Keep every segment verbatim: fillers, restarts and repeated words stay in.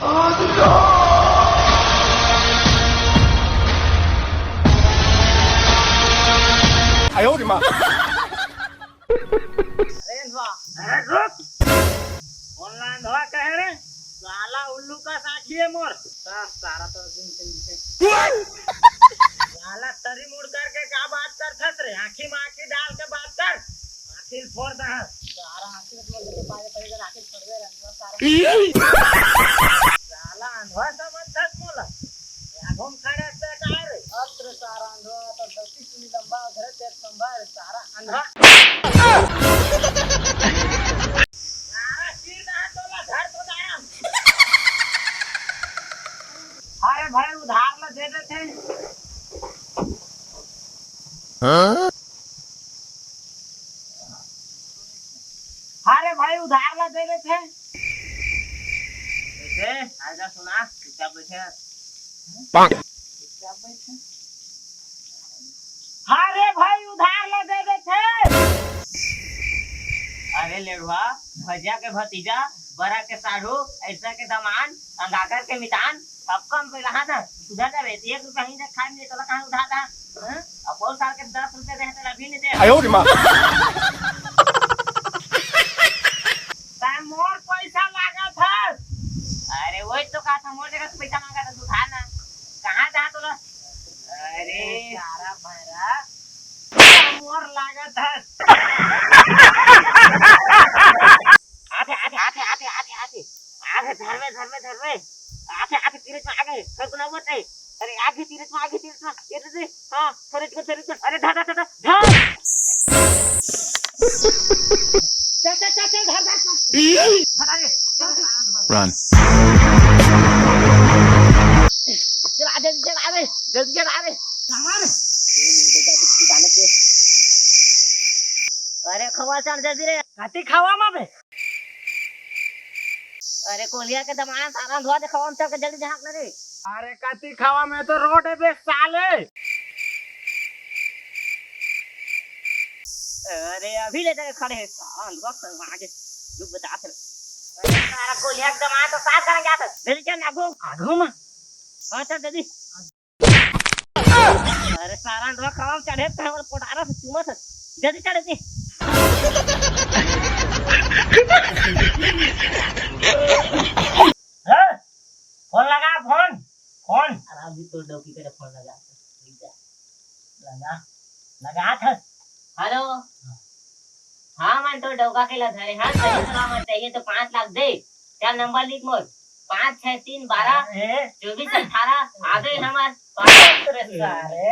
哎呦我的妈！ अरे अंधवा, अरे रुक। कौन ला अंधवा कहे रे? साला उल्लू का साथी है मोर। सा-, सारा तो दिन से नीचे। साला सरी मुड़ करके का बात करथस रे? आँखी में आँखी डाल के बात कर। आँखी फोड़ दे। सारा आँखी में फोड़ दे, बाजे पड़ेगा, आँखी फोड़ दे रे अंधवा सारा। साला अंधवा समझथस मोला? या घूम खड़े से का रे? अत्र सारा अंधवा तो गलती सुनी लंबा, घरे तेज संभा रे सारा अंधवा। अरे भाई, उधार ला दे देथे। अरे भाई, उधार ला दे देथे। कैसे? आजा सुना, चुपचाप बैठे। चुपचाप बैठे। अरे भाई, उधार ला दे देथे। अरे लेड़वा, भजिया के भतीजा, बरा के साढ़ू, ऐसा के दमान, अंगाकर के मितान, सबका हम पहिला हाथ सुधर जाबे। एक रुपया ही खाए में तोला कहाँ उधार दा? हाँ? अब बहुत साल के दस रुपया दे, तेला भी नहीं दे। 哎呦我的妈！ तैं मोर पैसा लागत हस। अरे वही तो कहा था, मोर जगह से पैसा मांगा था, तू था ना। कहाँ था तोला? अरे सारा भैरा, मोर लागत हस। आथे, आथे, आथे, आथे, आथे, आथे। आथे, धरवे, धरवे, धरवे। आथे, आथे, तीरथ में आगे, कोई को ना बोलते। अरे, आगे तीरथ में, आगे तीरथ में। ये तो दे। हाँ, थोड़े को, थोड़े को। अरे, धर, धर, धर, धर। चल, चल, चल, चल, धर, धर, धर। हटा रे। चल, चल, चल। Run। चल, आ, जल्दी, चल, आ रे। जल्दी, चल, आ रे। सामान। अरे, खवा चल, जल्दी रे। काती खावा मा बे? अरे कोलिया के दमांद, सारा धुआ दे, खवा में चल के जल्दी झांक ले रे। अरे कति खावा में तो रोड है बे साले। अरे अभी ले जाके खड़े है सारा धुआ, आगे रुक बता थे। अरे सारा कोलिया के दमांद तो साफ करने जाता है। जल्दी चल आगू। आगू में? हाँ चल जल्दी। अरे सारा अंडवा खराब चढ़े त हमर पोटारा से चुमत है। जल्दी चढ़ दे। हैं? फोन लगा, फोन, फोन। अरे अभी तो डौकी करे फोन लगा। लगा, लगा था। हेलो। हाँ, मन तो डौका के ला धरे। हाँ, सही सलामत चाहिए तो पाँच लाख दे। चल नंबर लिख मोर, पाँच छह तीन बारह, ए? चौबीस अठारह, आ गए हमार। अरे सारे,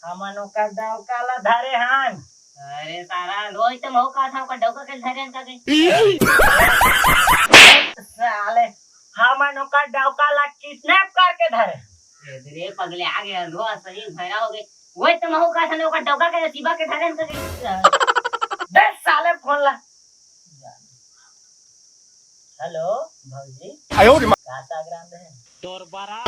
हमन ओकर डौका ला धरे हन। अरे सारा, रोज तो महू कहा था, ओकर डौका के धरे हन का के? साले, हमन ओकर डौका ला किडनैप करके धरे। ए रे पगले, आ गए, रो सही भैरा हो गए। वही तो महू कहा था, ओकर डौका के सीबा के धरे हन का के? दे साले फोन ला। हेलो भौजी। 哎呦我的妈！ का सागराम है? तोर बरा।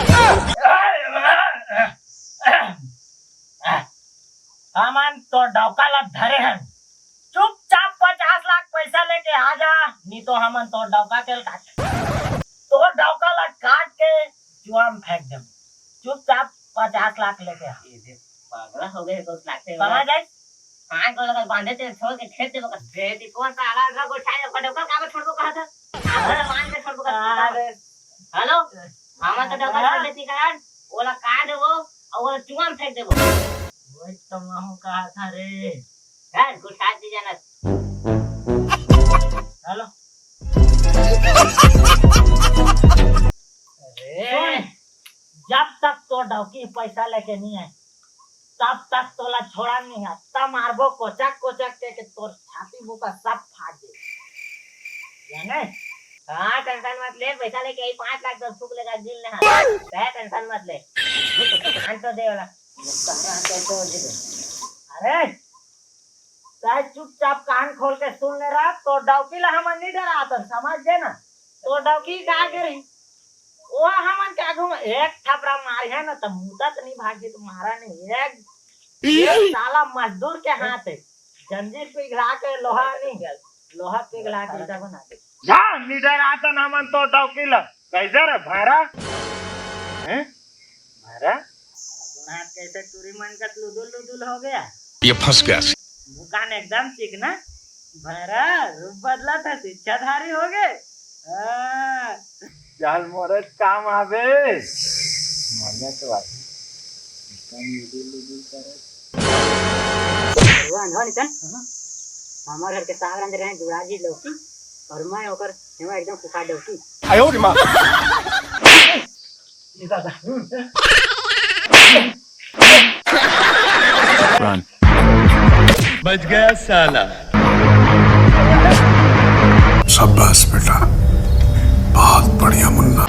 हमन तोर डौका ला धरे हन। चुपचाप पचास लाख पैसा लेके आ जा, नहीं तो हमन तोर डौका के काट, तोर डौका ला काट के चुआ में फेंक देबो। चुपचाप पचास लाख लेके आ। ये देख, पागल हो गए, दस लाख से समझ आए? हाँ, को लगा बांधे ते छोड़ के खेत देबो का। बेटी कौन सा आला रगो उठाए, ओकर डौका काबर छोड़बो कहा था? काबर बांध के छोड़बो कहा था? अरे। हेलो, हमन तो डौका छोड़ लेती कारण, ओला काट देबो, और ओला चुआ में फेंक देबो। वही तो महू कहा था रे। है, गुस्सा दी जाना। हेलो। अरे। सुन, जब तक तोर डौकी पैसा लेके नहीं आए, तब तक तोला छोड़ा नहीं है। तब मारबो कोचक कोचक के, के तोर छाती बुका सब फाट जाए। जाने? हाँ, टेंशन मत ले, पैसा लेके आई, पाँच लाख तो फूक लेगा, गिन ले। हाँ, तै टेंशन मत ले। कान तो दे वाला। अरे, चाहे चुपचाप कान खोल के सुन ले रहा, तोर डौकी ला हमन नहीं डरात, समझ गए ना? तोर डौकी का करी? वो हमन के आगू में एक थपरा मारिया ना, त मुदत नहीं भागी, त मारा नहीं। एक, एक साला मजदूर के हाथ है, जंजीर पिघला के लोहा नहीं, लोहा पिघला के ईटा बना दे। जा, नहीं डरात हमन तोर डौकी ला। कैसा रे भारा? हैं? भारा? गुण हाथ कैसे टूरी मन का लुदुल लुदुल हो गया। ये फंस गया। मुकान एकदम चिकना। भारा, रूप बदला था, शिक्षाधारी हो गए। हाँ। जाल मोरत काम आवे। मजा तो आवे। एकदम लुदुल लुदुल करे। रुआ अंधवा नितन। हमार घर के साग रांधे रहे जुड़ा जी लौकी, और मैं ओकर हेवा एकदम सुखा डौकी। आयो रे माँ। ये दादा। बच गया साला। शाबाश बेटा, बहुत बढ़िया मुन्ना।